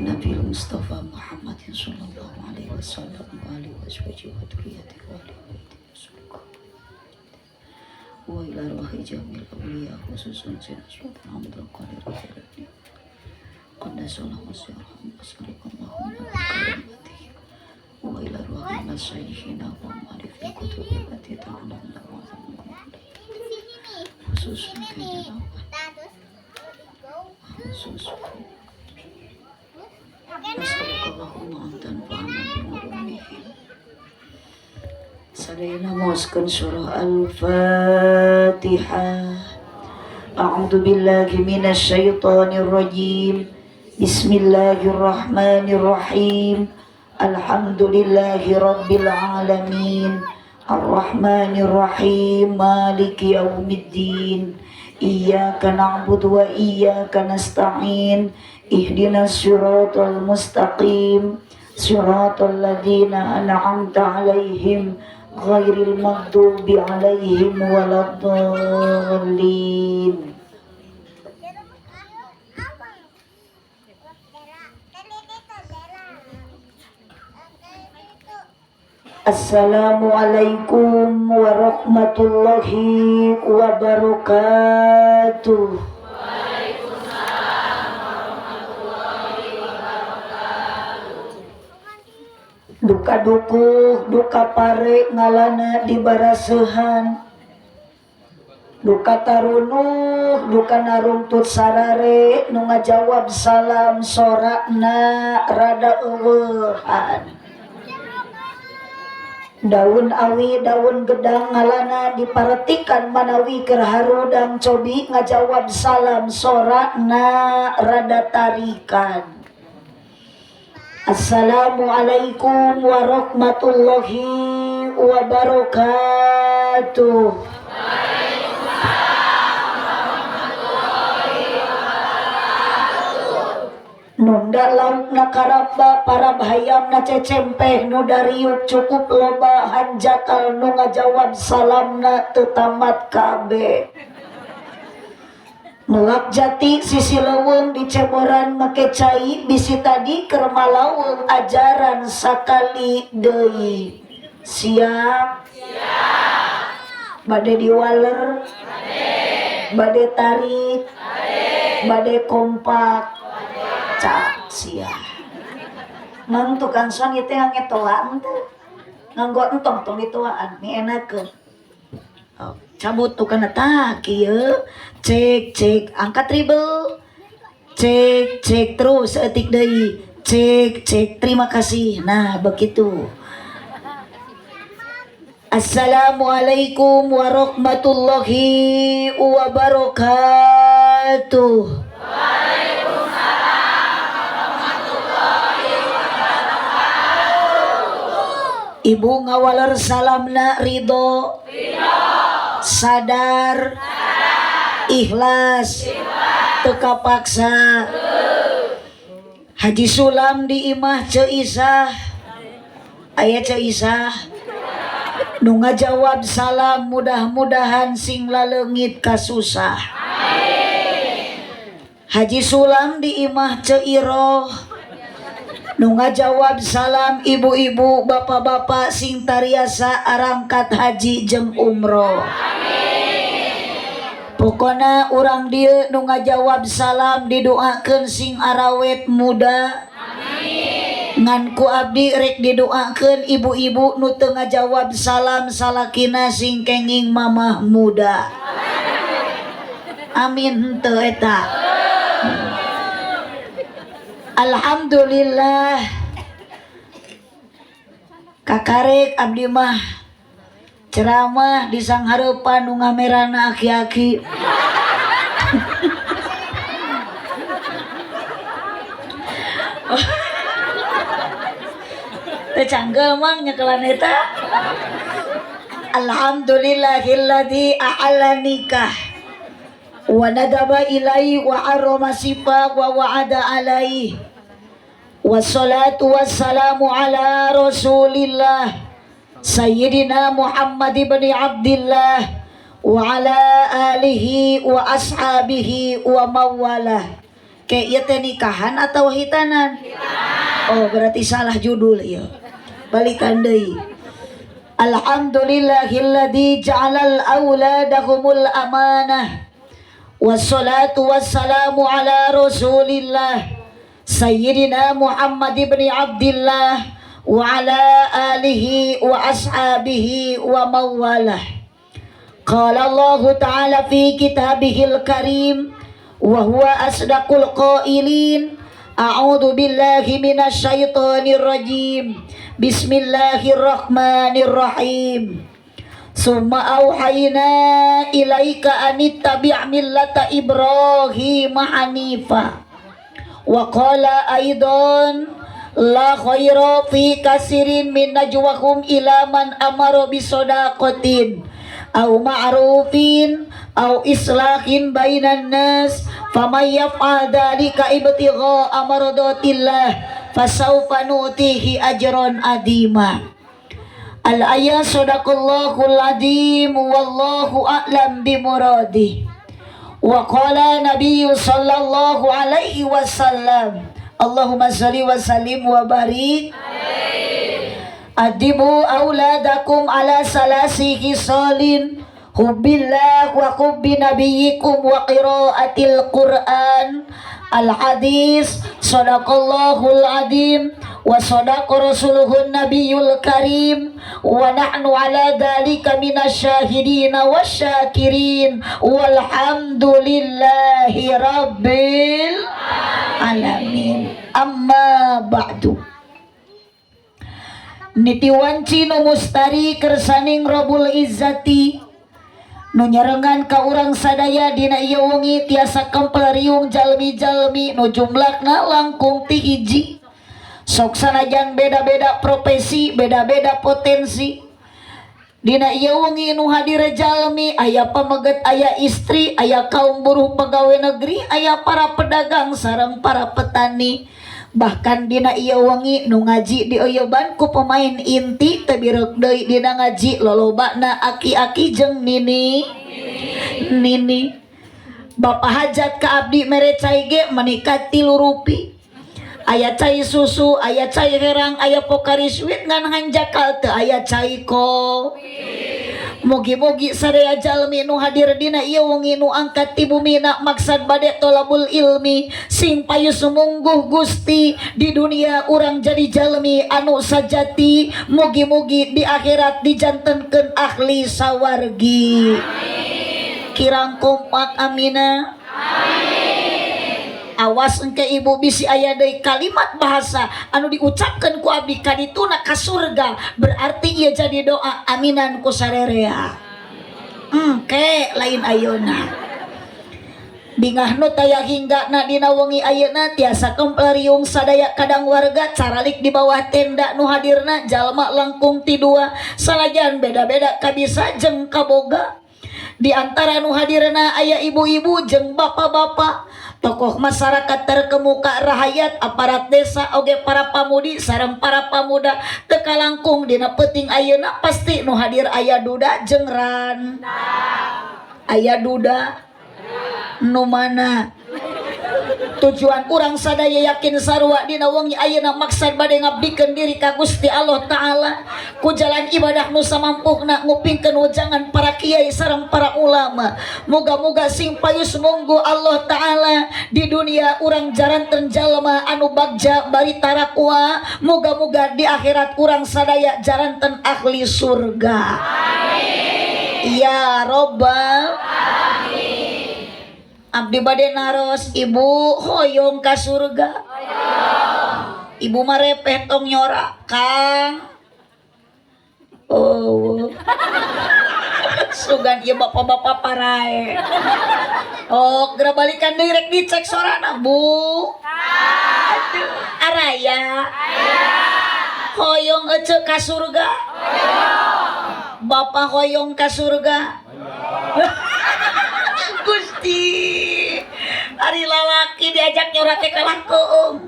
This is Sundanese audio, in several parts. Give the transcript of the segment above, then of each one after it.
Nabi Mustafa Muhammadin sallallahu alaihi wasallam wa alihi wa sahbihi wa dzurriyyatihi wa ahli baitihi wa ila arwahi jamil awliya, khususan Sayyidina Sultan Abdul Qadir Jilani qaddasallahu sirrahum, as'aluka Allahumma bi karamatihi, wa ila arwahi masyayihina wa ma'arifil kutub allati ta'lamna wa ta'lamna, khususan kayana khusus. Nas'aluka Allahumma an tanfa'ana bi ulumihim. Sadayana maoskeun surah Al-Fatihah. A'udzu billahi minasyaitonir rajim. Bismillahirrahmanirrahim. Alhamdulillahi rabbil alamin. Arrahmanir rahim. Maliki yaumiddin. Iyyaka na'budu wa iyyaka nasta'in. Ihdinas siratal mustaqim. Siratal ladzina an'amta 'alaihim ghairil maghdubi 'alaihim waladdallin. Assalamualaikum warahmatullahi wabarakatuh. Waalaikumsalam warahmatullahi wabarakatuh. Duka dukuh, duka pare ngalana di barasehan. Duka tarunuh, duka narungtut sarare, nu ngajawab salam sorakna rada eueuhan. Daun awi, daun gedang ngalana diparetikan manawi keur harudang, cobi ngajawab salam sorakna rada tarikan. Assalamualaikum warahmatullahi wabarakatuh. Waalaikumsalam warahmatullahi wabarakatuh. Nunda lauk na karaba, para hayam na cecempeh, nu dariuk cukup loba, hanjakal nu ngajawab salamna teu tamat kabeh. Melak jati sisi leuweung diceboran make cai, bisi tadi keur malaweng ajaran sakali deui. Siap? Siap. Bade diwaler? Bade. Bade tarik? Bade. Bade kompak? Cak sia. Mang tukang son ieu teh ngetoaan teh. Nganggo entong tong ditoaan, mi enakeun. Oh, cabut tuh kana tah kieu. Cek cek, angkat treble. Cek cek, terus saeutik deui. Cek cek, terima kasih. Nah, begitu. Assalamualaikum warahmatullahi wabarakatuh. Waalaikumsalam warahmatullahi wabarakatuh. Ibu ngawaler salamna ridho, Ridho. Sadar, Sadar. Ikhlas, Ikhlas. Teu kapaksa. Haji Sulam di imah Ceu Isah, aya Ceu Isah nu ngajawab salam, mudah-mudahan sing laleungit kasusah. Haji Sulam di imah Ceu Iroh nu ngajawab salam, ibu-ibu, bapak-bapak, sing tariasa arangkat haji jeung umroh. Pokona urang dieu nu ngajawab salam didoakeun sing arawet muda. Ngan ku abdi rek didoakeun ibu-ibu nu teu ngajawab salam, salakina sing kenging mamah muda. Amin henteu eta? Alhamdulillah, kakarek abdi mah ceramah di sanghareupan nu ngamerana aki-aki. Teu canggel mang nyekelan eta. Alhamdulillahilladzi a'ala nikah wa nadaba ilai wa harrama sifak wa wa'ada alaihi. Wassalatu wassalamu ala Rasulillah Sayyidina Muhammad ibn Abdullah wa ala alihi wa ashabihi wa mawalah. Kayak ieu teh nikahan atau hitanan? Oh, berarti salah judul ieu. Balikan deui. Alhamdulillahilladzi ja'alal auladahumul amanah. Wassalatu wassalamu ala Rasulillah Sayyidina Muhammad ibn Abdullah wa ala alihi wa ashabihi wa mawalah. Qala Allah Ta'ala fi kitabihil karim wa huwa asdaqul qailin. A'udzu billahi minasyaitonir rajim. Bismillahirrahmanirrahim. Summa auhayna ilaika anittabi' millata Ibrahim hanifa. Wa qala aidan la khaira fi kasirin min najwahum ila man amara bisodaqatin aw ma'rufin aw islahin bainan nas, faman yaf'al dzalika ibtigha'a mardatillah fasawfa nu'tihi ajran adima. Al-ayat. Sadaqallahul azim, wallahu a'lam bimuradih. Wa qala nabiyyu sallallahu alaihi wasallam, Allahumma shalli wa sallim wa barik. Adibu auladakum ala salasi khisalin, hubbillah wa hubbi nabiyyikum wa qiraatil Qur'an. Al hadis. Sadaqallahul azim wa sadaqa rasuluhun nabiyul karim, wa nahnu ala dhalika minasyahidin wasyakirin, walhamdulillahi rabbil alamin. Amma ba'du. Niti wanci nu mustari kersaning Robul Izzati nu nyarengan ka urang sadaya dina ieu wengi tiasa kempel riung jalmi-jalmi nu jumlahna langkung ti hiji, sok sanajan beda-beda profesi, beda-beda potensi. Dina ieu wengi nu hadir jalmi aya pameget, aya istri, aya kaum buruh, pegawai negeri, aya para pedagang sareng para petani. Bahkan dina ieu wengi nu ngaji dioyoban ku pemain inti, teu bireuk deui dina ngaji lolobana aki-aki jeung nini nini. Bapak hajat ka abdi mere cai ge menikah tilu rupi, aya cai susu, aya cai herang, aya Pocari Sweat, ngan hanjakal teu aya cai ko. Mugi-mugi sadaya jalmi nu hadir dina ieu wengi nu angkat ti bumina maksad bade tolabul ilmi sing payu sumungguh Gusti. Di dunia urang jadi jalmi anu sajati, mugi-mugi di akhirat dijantenkeun ahli sawargi. Kirang kompak amina. Awas engke ibu bisi aya deui kalimat bahasa anu diucapkeun ku abdi kadituna ka surga, berarti ieu jadi doa aminan ku sarerea. Engke lain ayeuna. Bingah nu taya hingga na dina wengi ayeuna tiasa kempel riung sadaya kadang warga caralik di bawah tenda, nu hadirna jalma langkung ti dua, sanajan beda-beda kabisa jeung kaboga. Di antara nu hadirna aya ibu-ibu jeung bapak-bapak, tokoh masyarakat terkemuka, rahayat, aparat desa, oge para pamudi sareng para pamuda. Teu kalangkung dina peuting ayeuna pasti nu hadir aya duda jeung ran. Aya duda nu mana? Tujuan urang sadaya yakin sarua dina wengi ayeuna maksad bade ngabdikeun diri ka Gusti Allah Taala ku jalan ibadah nu samampukna, ngupingkeun wejangan para kiai sareng para ulama. Moga-moga sing payus munggu Allah Taala, di dunia urang jaranten jalma anu bagja bari tarakwa, moga-moga di akhirat urang sadaya jaranten ahli surga. Amin ya robbal. Abdi bade naros, ibu hoyong ka surga? Ibu mah repeh, tong nyora. Kang, oh, sugan ieu bapak-bapak parae. Oh, geura balikan deui rek dicek sorana. Bu. Aduh, araya. Hoyong ece ka surga? Bapak hoyong ka surga? Gusti, ari lalaki diajak nyorat teh kalah keung.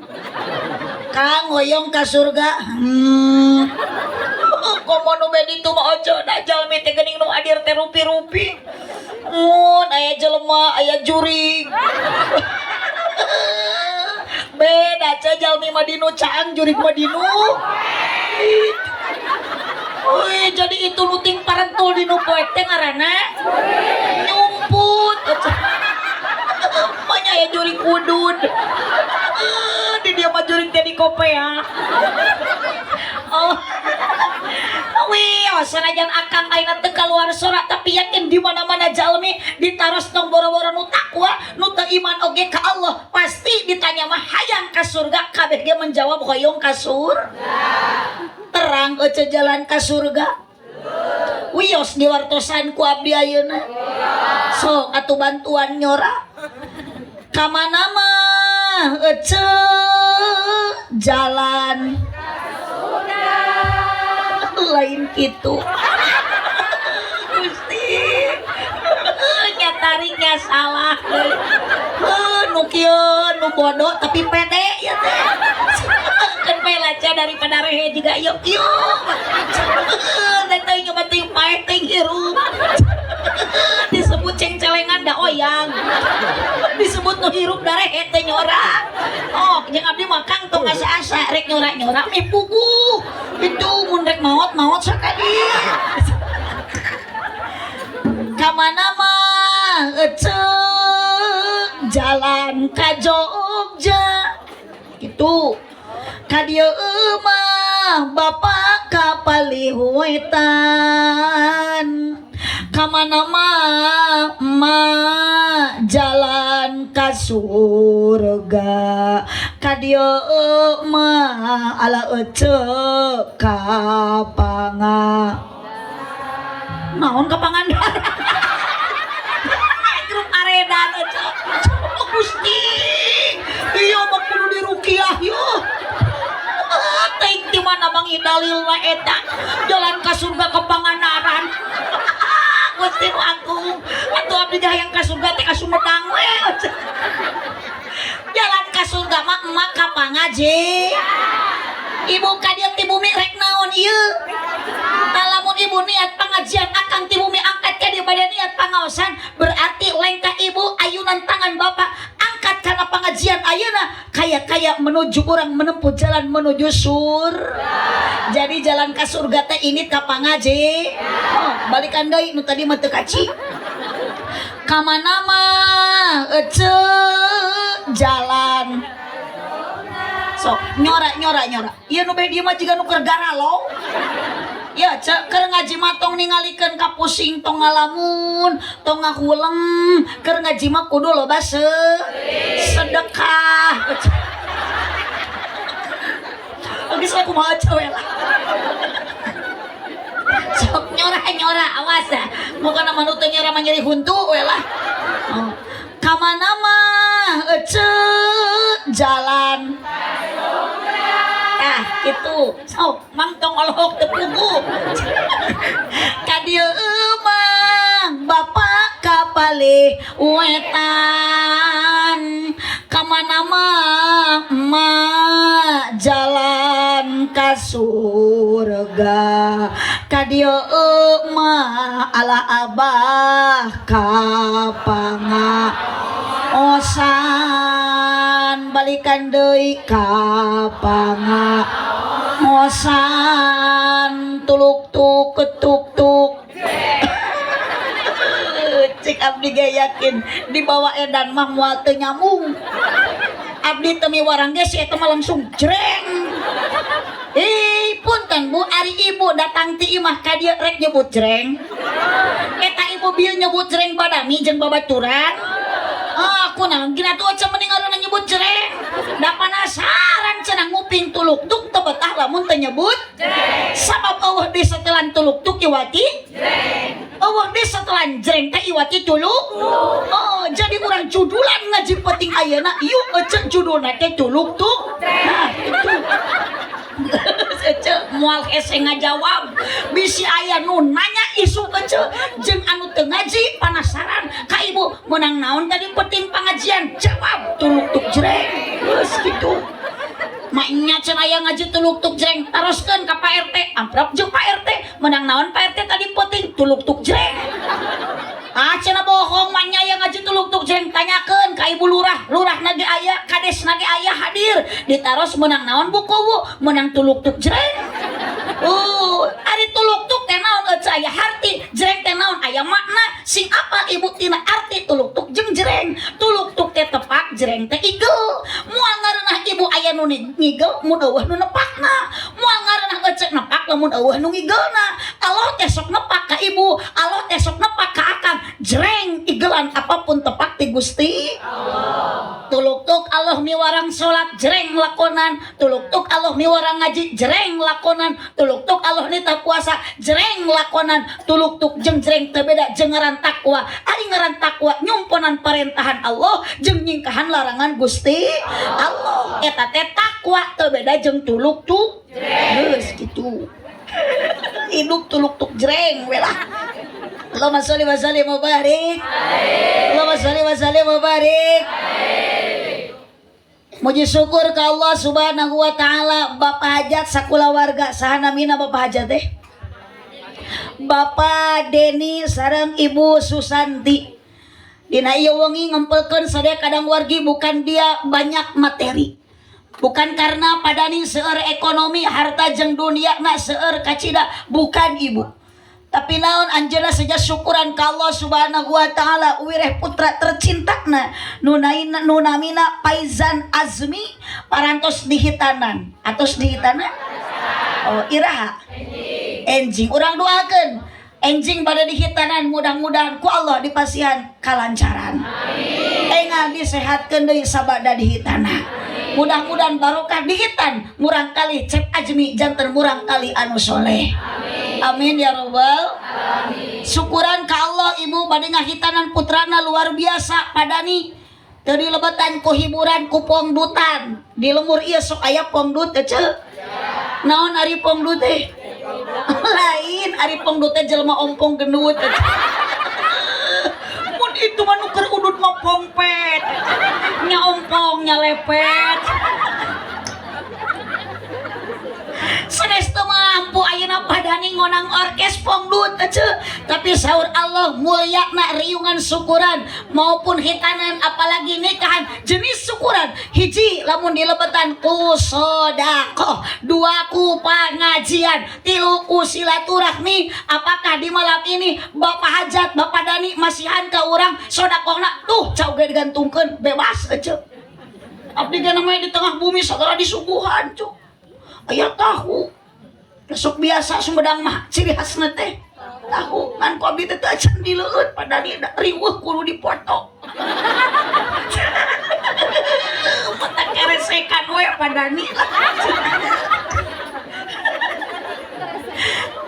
Kang, hoyong ka surga? Hmm. Komo nu bedi itu mah ojo da jalmi teh geuning nu hadir teh rupi-rupi. Mun aya jelema, aya jurig. Beda ce jalmi mah dinu caang, jurig mah dinu. Wih, jadi itu nu ting parentul dinu poek teh ngaranna nyumput. Manya ya jurig udud. Di dia mah jurig teh di kopea. Oh. Wih, oh, sanajan akang ayeuna teu kaluar sora, tapi yakin di mana-mana jalmi ditaros tong boro-boro nu takwa, nu teu iman oge ka Allah, pasti ditanya mah hayang ka surga, kabeh ge menjawab hoyong ka surga. Terang ece jalan ka surga. Wios diwartosan ku abdi ayeuna. Sok atuh bantuan nyora. Kamana mah ece jalan lain gitu. Gusti, nyatariknya salah. Nu kieu nu bodoh tapi pede ya teh kan bae laca daripada rehe juga yuk yuk teh teh nyoba ting paeh ting hirup, disebut cengcelengan da oyang, disebut nu hirup da rehe teh nyora. Oh, jeung abdi mah Kang tong asa-asa rek nyora-nyora meh puguh itu, mun rek maot maot sakali. Kamana mah ece jalan ka Jogja itu, ka dieu mah bapak ka Palihuetan, kamana mah emak jalan ka surga, ka dieu mah ala ece ka panga naon, ka Pangandaran, grup aredan ece. Oh, Gusti, iya mah kudu dirukiah yo. Teuing di mana mangi dalilna eta jalan ka surga ke Pangandaran. Gusti nu agung, atuh abdi teh hayang ka surga teh ka Sumedang we. Jalan ka surga mah emak ka pangaji. Ibu ka dieu ti bumi rek naon ieu? Lamun ibu niat pengajian, akang ti bumi angkat ka dieu bade niat pangaosan, berarti lengkah ibu, ayunan tangan bapak angkat karena pengajian ayeuna kaya-kaya menuju orang menempuh jalan menuju sur. Jadi jalan ka surga teh ini ka pangaji. Oh, balikan deui nu tadi mah teu kaci. Kamana mah ece jalan? Sok nyora nyora nyora. Ieu nu beh dieu mah jiga nu keur garalo. Ya, cek keur ngaji mah tong ningalikeun ka pusing, tong ngalamun, tong ngahuleng. Keur ngaji mah kudu loba sedekah. Oke, saya kumaha we lah. Sok nyora nyora, awas ya. Bukan nama nu teu nyora mah nyeri huntu we lah. Oh. Kamana mah ece jalan? Ah, gitu. Sok mang tong olohok teu puguh. Ka dieu mah bapak ka palih wetan, kamana mah emak jalan ka surga, ka dieu mah ala abah ka panga osan, balikan deui ka panga osan, tuluk tuk ketuk tuk. Cik abdi ge yakin dibawa edan mah moal teu nyambung. Abdi teu miwarang ge si eta mah langsung jreng. Ih, punten Bu, ari ibu datang ti imah ka dieu rek nyebut jreng. Eta ibu bieu nyebut jreng badami jeung babaturan. Ah, aku nah gina tuh aja mending ngaranna nyebut jreng. Da penasaran cenah nguping tuluk tuk teu betah lamun teu nyebut jreng. Sabab eueuh di setelan tuluk tuk iwati jreng. Eueuh di setelan jreng teh iwati tuluk. Oh, jadi urang judulan ngaji penting ayeuna yuk ece judulna teh tuluk tuk. Nah, itu. Ece moal hese ngajawab, bisi aya nu nanya isuk ece jeung anu teu ngaji penasaran ka ibu menang naon tadi penting pengajian, jawab tuluk tuk jreng. Geus kitu. Maknya cenah aya ngaji tuluk tuk jreng, taroskeun ka Pak RT, amprok jeung Pak RT, menang naon Pak RT tadi penting tuluk tuk jreng. Ah, cenah bohong mah nya yang ngaji tuluktuk jreng, tanyakeun ka ibu lurah, lurah na ge aya, kades na ge aya hadir. Ditaros menang naon Bu Kuwu? Menang tuluktuk jreng. Ari tuluktuk teh naon eueuh aya harti, jreng teh naon aya makna. Sing apal ibu tina arti tuluktuk jeung jreng. Tuluktuk teh tepak, jreng teh igel. Moal ngareunah ibu aya nu ngigel mun eueuh nu nepakna. Moal ngareunah ecek nepak lamun eueuh nu ngigelna. Allah teh sok nepak ka ibu, Allah teh sok nepak ka akang. Jreng igelan apapun tepak ti Gusti Allah. Tuluktuk Allah miwarang salat jreng lakonan, tuluktuk Allah miwarang ngaji jreng lakonan, tuluktuk Allah nitah puasa jreng lakonan, tuluktuk jeung jreng teu beda jeung ngaran takwa. Ari ngaran takwa nyumponan parentahan Allah jeung nyingkahan larangan Gusti Allah. Eta teh takwa teu beda jeung tuluktuk jreng. Geus kitu. Hidup tuluktuk jreng we lah. Allahumma sholli wa sallim wa barik. Allahumma sholli wa sallim wa barik. Muji syukur ke Allah Subhanahu wa taala. Bapak Hajat sakulawarga, saha namina Bapak Hajat teh? Bapak Deni sareng Ibu Susanti. Dina ieu wengi ngempelkeun sadaya kadang wargi, bukan dia banyak materi. Bukan karena padani seueur ekonomi, harta jeung dunia na seueur kacida, bukan ibu. Tapi naon anjeunna saja syukuran ka Allah Subhanahu wa taala wireh putra tercintana nu naina nu namina Faizan Azmi parantos dihitanan. Atos dihitanan? Oh, iraha. Enjing urang doakeun. Enjing pada dihitanan mudah-mudahan ku Allah dipasihan kalancaran. Amin. Engal disehatkeun deui sabada dihitana. Mudah-mudahan barokah dihitan murang kali Cep Azmi janten murang kali anu soleh. Amin. Amin ya robbal alamin. Syukuran ka Allah ibu bade ngahitanan putrana luar biasa padani teu dilebetan ku hiburan ku pongdutan. Di lemur ieu sok aya pongdut teh ceu. Naon ari pongdut teh? Lain ari pongdut teh jelema ompong gendut. Mun itu mah nu keur udud mah pongpet. Nya ompong nya lepet. Sanes teu mampu ayeuna padani ngonang orkes pongdut ece. Tapi saur Allah mulyana riungan syukuran maupun hitanan apalagi nikahan jenis syukuran hiji lamun dilebetan ku sodakoh, dua ku pengajian, tilu ku silaturahmi. Apakah di malam ini Bapak Hajat Bapak Dani masihan ka urang sodakohna tuh cau ge digantungkeun bebas ece. Abdi ge namanya di tengah bumi sagala disuguhan cuk. Aya tahu. Besok biasa Sumedang mah ciri khasna teh tahu ngan ku abdi teh teu acan dileueut padahal da riweuh kudu dipoto. Mata keresekan we padani lah.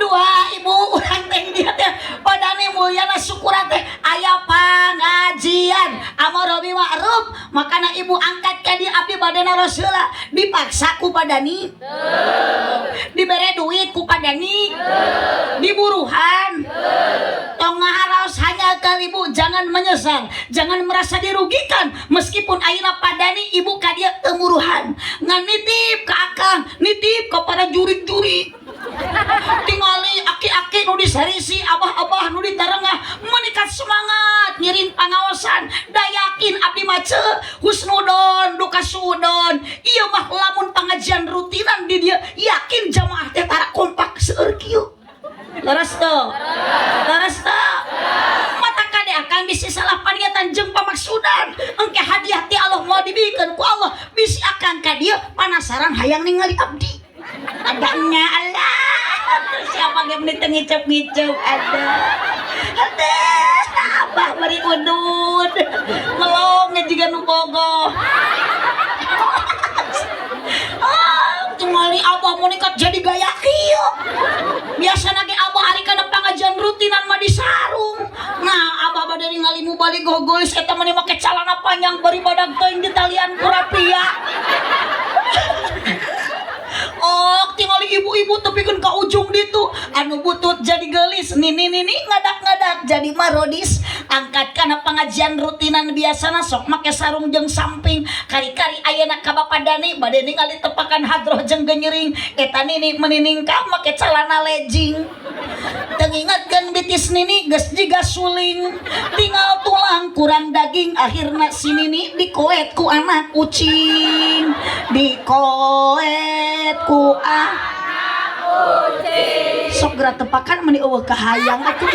Dua ibu urang teh dia teh padani mulyana syukuran teh aya pangajian amar bil ma'ruf makana ibu angkat ka dieu abdi bade naros heula dipaksa ku padani dibere duit ku padani diburuhan tong ngaharaos hanya ka ibu, jangan menyesal, jangan merasa dirugikan meskipun ayeuna padani ibu ka dieu teu muruhan ngan nitip ka akang, nitip ka para jurik-jurik tingali aki-aki nu disarisi abah-abah nu ditarengah menikat semangat ngiring pangaosan da yakin abdi mah ceu husnudon duka suudon ieu mah lamun pangajian rutinan di dieu yakin jamaah teh tara kompak seueur kieu. Leres teu? Leres teu? Mata kade akang bisi salah paniatan jeung pamaksudan engke hadiah ti Allah moal dibikeun ku Allah bisi akang ka dieu panasaran hayang ningali abdi adanya Allah siapa ge meni teu ngiceup-ngiceup ada ada abah bari udud melong jiga nu bogoh. Ah, tingali abah mau nikat jadi gaya kieu. Biasana ge abah ari kana pangajian rutinan mah di sarung. Nah, abah bade ningali mubalig gogolis eta mah make calana panjang bari badag teuing di talian ku rapia. Oh, tingali ibu-ibu tepikeun ka ujung ditu. Anu butut jadi gelis, nini nini ngadak-ngadak jadi marodis. Angkat kana pengajian rutinan biasana sok make sarung jeung samping. Kari-kari ayeuna ka Bapak Dani bade ningali tepakan hadroh jeung genyering. Eta nini meniningkah make calana legging. Teu ngingetkeun bitis nini geus jiga suling. Tinggal tulang kurang daging, akhirna si nini dikoet ku anak kucing. Dikoet ku anak kucing. Sok geura tepakan meni eueuh kahayang atuh.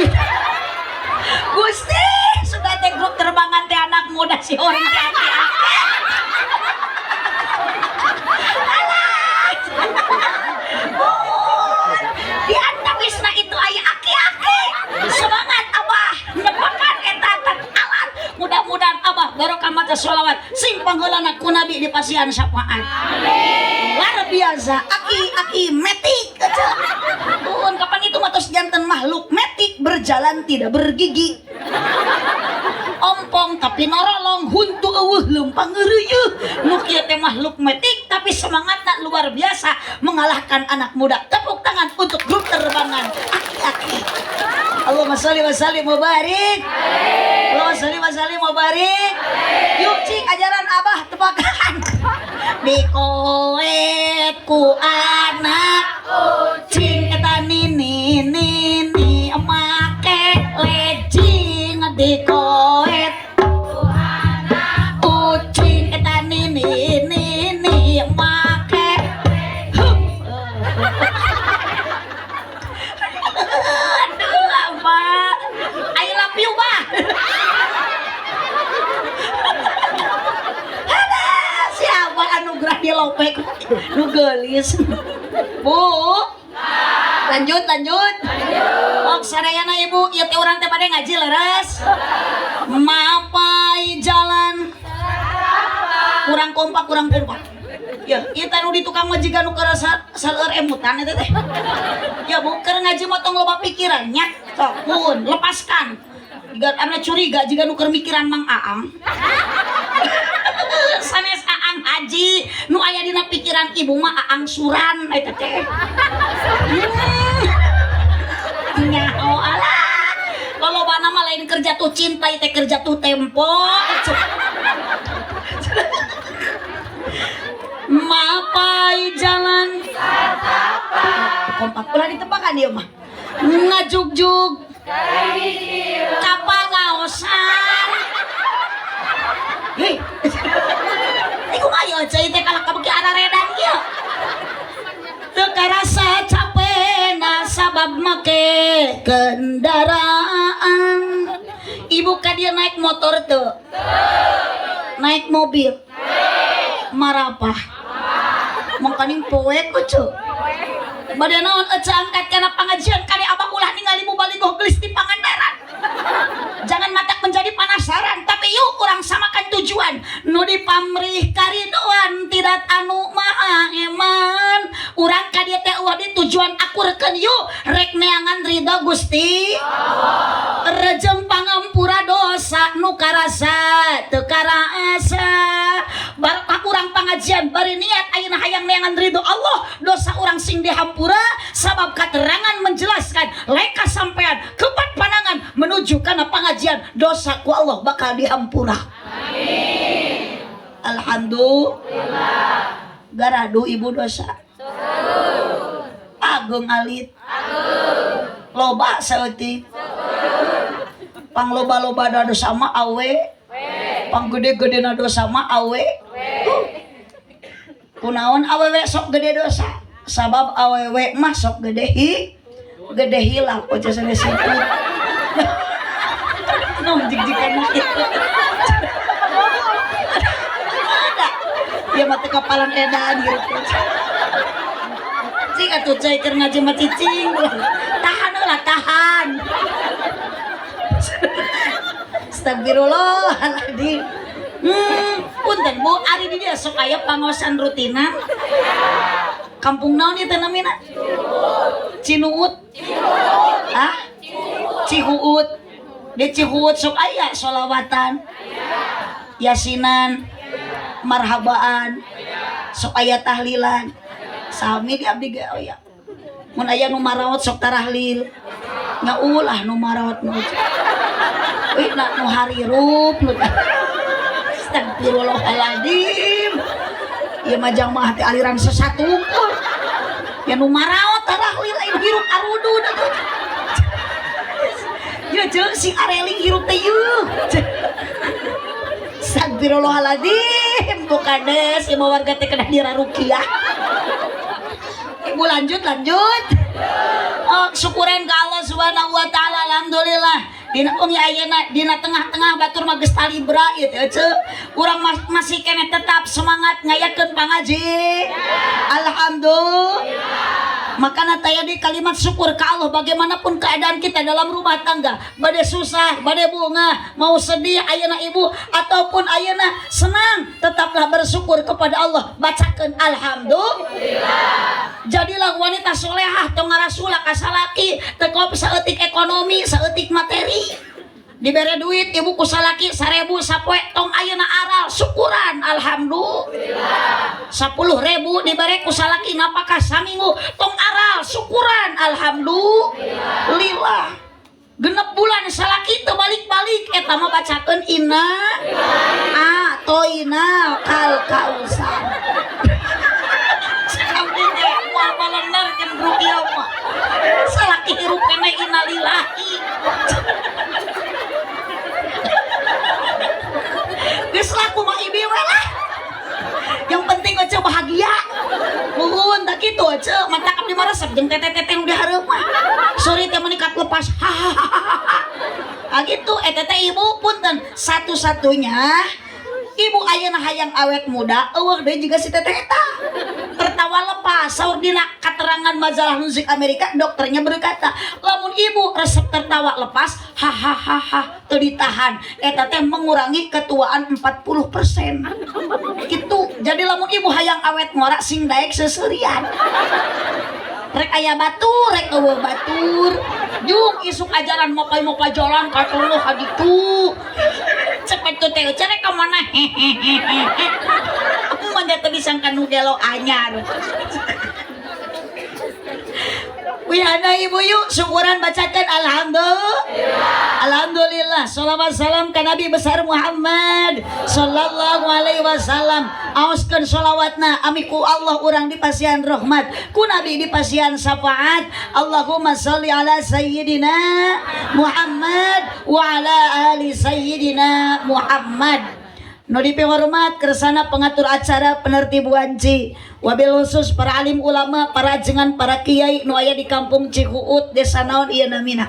Gusti, sudah teh grup terbangan teh anak muda si orang teh aki-aki. Alah. Di antawisna itu aya aki-aki. Semangat abah, nepakan eta alat. Mudah-mudahan abah barokah maca sholawat sing pangheulana ku Nabi di pasihan syafaat. Amin. Luar biasa, aki-aki metik. Tuhun kapan itu mah tos janten makhluk metik, berjalan tidak bergigi. Ompong tapi norolong, huntu eueuh leumpang ngeureuyeuh. Nu kieu teh makhluk metik tapi semangatna luar biasa mengalahkan anak muda. Tepuk tangan untuk grup terbangan aki-aki. Allahumma sholli wa sallim wa barik. Allahumma sholli wa sallim wa barik. Yuk cing ajaran abah tepakan. Dikoet ku anak kucing eta nini nini make legging. Dikoet ku anak kucing eta nini nini make. Aduh, abah. I love you, bah. Aduh, siapa anugerah dia lopek nu geulis. Bu, lanjut, lanjut. Oh, sadayana ibu, ieu teh urang teh bade ngaji leres. Mapai jalan. Kurang kompak, kurang kompak. Ya, ieu teh nu di tukang majikan nu keur saleur emutan eta teh. Ya, bu, keur ngaji mah tong loba pikiran nya. Sok, pun lepaskan. Jiga anu curiga jiga nu keur mikiran Mang Aang. Sanes Aang Haji, nu aya dina pikiran ibu mah Aang Suran eta teh. Nyaho alah. Lolobana mah lain kerja tuh cinta, teh kerja tuh tempo. Mapai jalan kompak ulah ditepakan ieu mah. Ngajugjug kapangaosan. Hei. Iku mah ieu cai teh kalah kabeuki araredan ieu. Teu karasa capena sabab make kendaraan. Ibu ka dieu naik motor teu? Naik mobil. Marapah. Mangkaning poek ece. Bade naon ece angkat kana pangajian kali abah ulah ningali mubaligoh gelis di Pangandaran. Jangan matak menjadi penasaran, tapi yuk kurang samakan tujuan. Nu dipamrih karidoan tidak anu maha eman. Urang ka dieu teh eueuh di tujuan akurkeun yuk rek neangan ridho Gusti. Rejeng pangampura dosa nu karasa teu karasa. Barokah urang pangajian bari niat ayeuna hayang neangan ridho Allah, dosa urang sing dihampura sabab katerangan menjelaskan leka sampean kepat panangan menuju kana pangajian dosa ku Allah bakal dihampura. Amin. Alhamdulillah. Garadu ibu dosa. Agung alit. Loba saeutik. Pang loba-loba dosa mah awe. Pang gede-gede na dosa mah awe. Kunaon awewe sok gede dosa? Sabab awewe mah sok gede hi, gede hilap oce sanes siput. Nom jig-jigan itu. Ada. Ya mati kapalan edan gitu. Cing atuh cai keur ngaji mah cicing. Tahan lah, tahan. Astagfirullahaladzim. Punten Bu, ari di dieu sok aya pangosan rutinan. Kampung naon ieu teh namina? Cinuut. Hah? Cihuut. Di Cihuut sok aya sholawatan. Yasinan, marhabaan, sok aya tahlilan. Sami di abdi ge aya. Mun aya nu maraot sok tarahlil. Nya ulah nu maraot nu. Wih, na nu harirup nu. Astagfirullahaladzim. Ieu mah jamaah teh aliran sesat unggul. Ya nu maraot tarahlil lain hirup arudud atuh. Ya jeung si areling hirup teh yeuh. Astagfirullahaladzim, Bu Kades, ieu mah warga teh kena dirarukiah. Ibu lanjut lanjut. Oh, syukuran ka Allah Subhanahu wa taala, alhamdulillah. Dina umi ayeuna dina tengah-tengah batur mah geus talibra ieu teh ceu. Urang masih keneh tetap semangat ngayakeun pangaji. Alhamdulillah. Makana taya di kalimat syukur ke Allah bagaimanapun keadaan kita dalam rumah tangga, bade susah, bade bunga, mau sedih ayeuna ibu ataupun ayeuna senang, tetaplah bersyukur kepada Allah. Bacakeun alhamdulillah. Jadilah wanita solehah tong ngarasula ka salaki, teu saeutik ekonomi, saeutik materi. Dibere duit ibu ku salaki 1000 sapoe tong ayeuna aral, syukuran alhamdulillah. 10.000 dibere ku salaki napakah saminggu tong aral, syukuran alhamdulillah. Genep bulan salaki teu balik-balik eta mah bacakeun inna atoina kal kausar. Abdi teh moal balener jeung ruqyah mah. Salaki hirup keneh innalillahi. Geus lah kumaha ibi we lah. Yang penting ece bahagia. Nuhun tak kitu ece, matak abdi mah resep jeung teteh-teteh nu dihareup mah. Sore teh menikat lepas. Hahaha. Ah gitu eta teh ibu punten satu-satunya ibu ayeuna hayang awet muda eueuh deui juga si teteh eta. Tertawa lepas saur dina katerangan majalah musik Amerika dokternya berkata lamun ibu resep tertawa lepas hahaha teu ditahan eta teh mengurangi ketuaan 40% gitu. Jadi lamun ibu hayang awet ngora sing daek seuseurian, rek aya batur rek eueuh batur jung isuk ajaran mopai-mopai jalan ka tuluh ka ditu cepet tuh teh cerek ka mana hehehe mun teh disangka nu gelo anyar. Wihana ibu yuk syukuran bacakan alhamdulillah. Alhamdulillah. Salawat salam ka Nabi besar Muhammad sallallahu alaihi wasallam. Aoskeun salawatna ami ku Allah urang dipasihan rahmat, ku Nabi dipasihan syafaat. Allahumma sholli ala sayyidina Muhammad wa ala ali sayyidina Muhammad. Nu dipihormat kersana pengatur acara penertib wanci, wabil khusus para alim ulama, para jengan, para kiai nu aya di kampung Cihuut, desa naon ieu namina?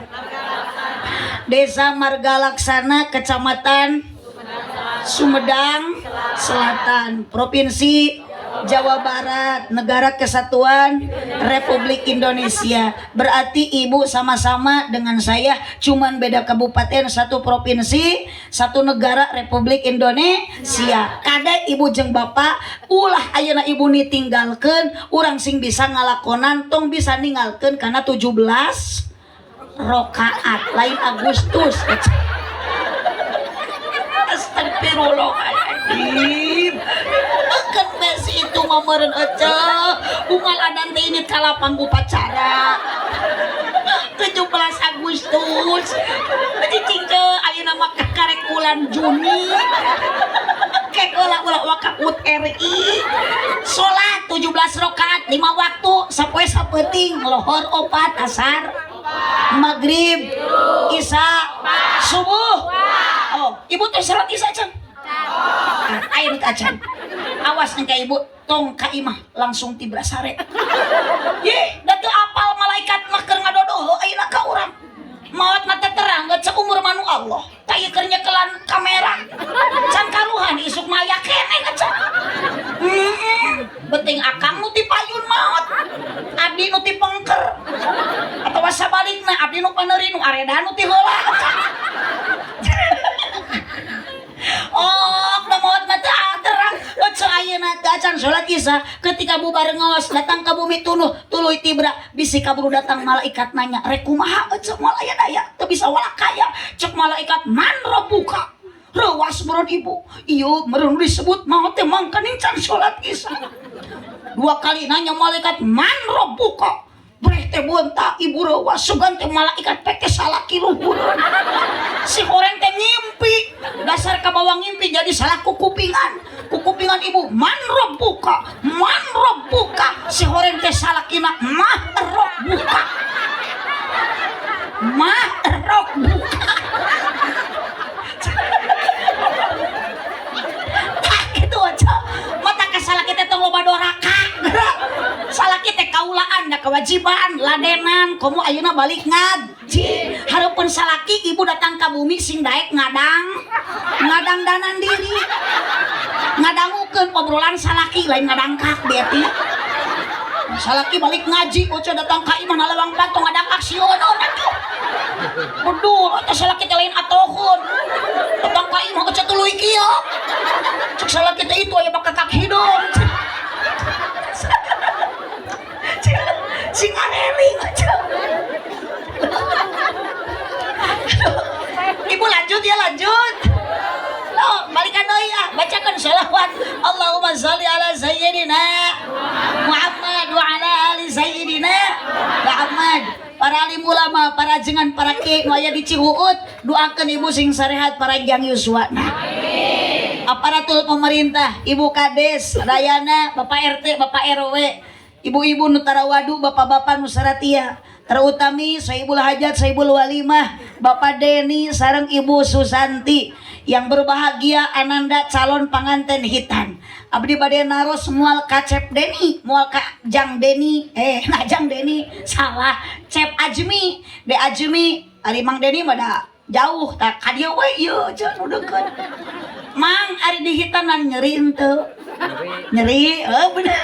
Desa Marga Laksana, Kecamatan Sumedang Selatan, Provinsi Jawa Barat, Negara Kesatuan Republik Indonesia. Berarti ibu sama-sama dengan saya, cuman beda kabupaten, satu provinsi, satu negara Republik Indonesia. Kade ibu jeung bapak, ulah ayeuna ibu nitinggalkeun, urang sing bisa ngalakonan, tong bisa ninggalkeun karena 17 rokaat, lain Agustus. Astagfirullahaladzim. Kan besi itu meureun ece unggal adan teh ini ka lapang upacara 17 Agustus cicing ce ayeuna mah karek bulan Juni kek ulah ulah waka UUD RI. Salat 17 rakaat 5 waktu sapoe sapeuting, lohor opat, asar, maghrib, isya, subuh. Oh, ibu tuh salat isya can? Ayo acan. Awas nih ka ibu tong ka imah langsung tibra sare. Ye, da teu apal malaikat mah keur ngadodoh ayeuna ka urang. Maot mah teh terang geus umur manu Allah. Ta ieu keur nyekelan kamera. Can karuhan isuk mah aya keneh geus. Heeh. Penting akang nu ti payun maot. Abdi nu ti pengker. Atawa sabalikna abdi nu paneuri nu areda nu ti heula. Oh, da maot mah teu terang. Ece ayeuna teh acan salat isya ketika bubar ngawas datang ka bumi tunuh tuluy tibra bisi kaburu datang malaikat nanya rek kumaha ece moal aya daya teu bisa walakaya. Cek malaikat man rabbuka reuwas meureun ibu ieu meureun disebut maot teh mangkaning can salat isya. Dua kali nanya malaikat man rabbuka breh. teh beunta ibu reuwas, sugan teh malaikat pek teh salaki luhureun. Si horeng teh ngimpi, dasar kabawa ngimpi jadi salah kukupingan. Kukupingan ibu man rabbuka, man rabbuka. Si horeng teh salakina mah rabbuka. Mah rabbuka. Tak gitu aja. Mata kasalaki teh tong loba doraka. Salaki teh kaulaan da kewajiban ladenan komo ayeuna balik ngaji. Hareupeun salaki ibu datang ka bumi sing daek ngadang ngadangdanan diri. Ngadangukeun obrolan salaki lain ngadangkak berarti. Salaki balik ngaji oce datang ka imah nalewang panto ngadangkak sieun atuh. Bedul atuh salaki teh lain atohun. Datang ka imah oce tuluy kieu. Cek salaki teh itu aya bakakak hidung. Sing areling aja. Ibu lanjut ya, lanjut. Oh, balikan deui ah, bacakan sholawat. Allahumma sholli ala sayyidina Muhammad wa ala ali sayyidina Muhammad. Para alim ulama, para jengan, para kiai nu aya di Cihuut, doakeun ibu sing sarehat paranjang yuswana. Amin. Aparatur pemerintah, Ibu Kades, Rayana, Bapak RT, Bapak RW, ibu-ibu nu tarawadu, bapak-bapak nu saratia, terutami Sohibul Hajat, Sohibul Walimah, Bapak Deni sareng Ibu Susanti yang berbahagia ananda calon panganten hitan. Abdi bade naros moal ka Cep Deni, moal ka Jang Deni, nah Jang Deni salah, Cep Ajmi, De Ajmi, ari Mang Deni mah da jauh tak ka dieu we ieu jeung nu deukeut. Mang ari di hitanan nyeri henteu? Nyeri, bener.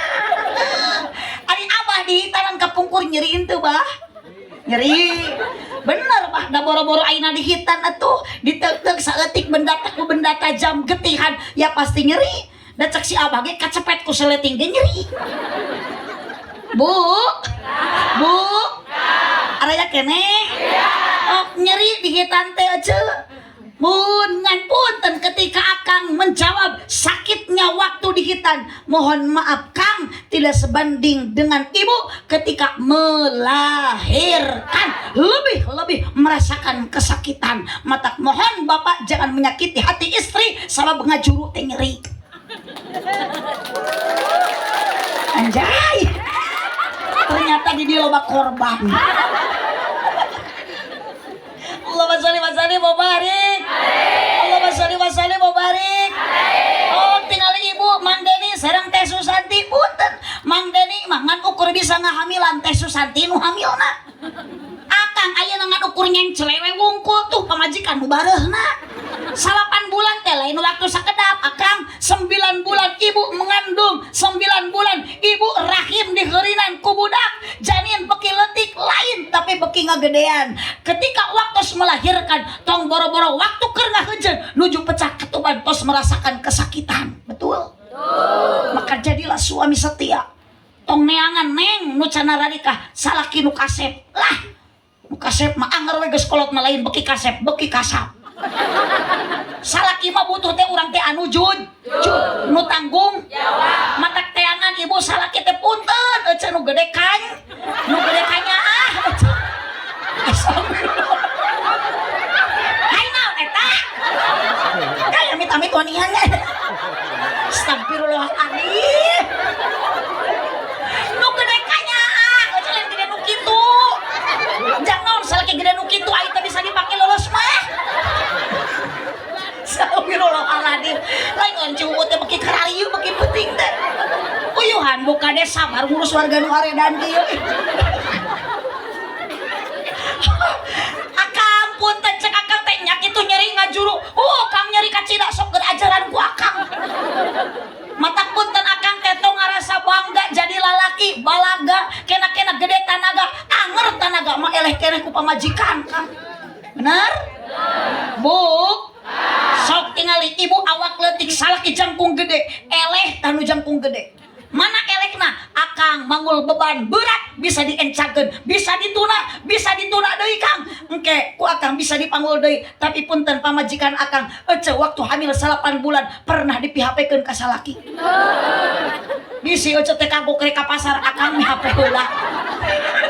Ari abah di hitanan kapungkur nyeri henteu bah? Nyeri. Bener bah, da boro-boro ayeuna di hitan atuh diteuk-teuk saeutik benda ku benda tajam getihan ya pasti nyeri. Da cek si abah ge kacepet ku seleting ge nyeri. Bu. Bu. Araya keneh? Oh, nyeri di hitan teh ece. Mun ngan punten ketika akang menjawab sakitnya waktu di hitan, mohon maaf Kang, tidak sebanding dengan ibu ketika melahirkan, lebih-lebih merasakan kesakitan. Matak mohon bapak jangan menyakiti hati istri sabab ngajuru teh nyeri. Anjay, ternyata di dia loba korban. Allahumma sholli wa sallim wa barik. Allahumma sholli wa sallim wa barik. Oh, tinggal ibu Mang Deni sareng Teh Susanti punten. Mang Deni mah ngan ukur bisa ngahamilan Teh Susanti nu hamilna. Akang ayeuna ngan ukur nyengcelewe wungkul tuh pamajikan nu bareuhna. 8 bulan teh lain waktu sakedap akang, 9 bulan ibu mengandung, 9 bulan ibu rahim diheurinan ku budak, janin beki leutik lain tapi beki ngagedean. Ketika waktu melahirkan tong boro-boro waktu keur ngaheujeun nuju pecah ketuban tos merasakan kesakitan. Betul? Betul. Maka jadilah suami setia. Tong neangan neng nu cana radikah salaki nu kasep lah. Nu kasep mah anger we geus kolot mah lain beki kasep, beki kasap. Salaki mah butuh teh urang teh anu jud, jud nu tanggung jawab. Matak teangan ibu salaki teh punten ece nu gede kan, nu gede kanyaah ece. Hai naon eta? Kaya amit-amit wanian nya. Astagfirullahaladzim. Nu gede kanyaah ece lain gede nu kitu. Jang naon salaki gede nu kitu ai teh bisa dipake lolos mah. Astagfirullahaladzim. Lain ngan cuwut teh beki kararieu beki penting teh. Uyuhan buka desa sabar ngurus warga nu aredan kieu. Akang punten cek akang teh nya kitu nyeri ngajuru. Oh, kang nyeri kacida sok keur ajaran ku akang. Matak punten akang teh tong ngarasa bangga jadi lalaki, balaga, kena-kena gede tanaga, anger tanaga mah eleh keneh ku pamajikan, Kang. Bener? Bu, sok tingali ibu awak leutik salaki jangkung gede, eleh tanu jangkung gede. Mana elekna? Akang mangul beban berat bisa diencakeun, bisa dituna deui Kang. Engke ku akang bisa dipanggul deui, tapi punten pamajikan akang ece waktu hamil 8 bulan pernah di PHP-keun ka salaki. Bisi ece teh kagok rek ka pasar akang mi HP heula.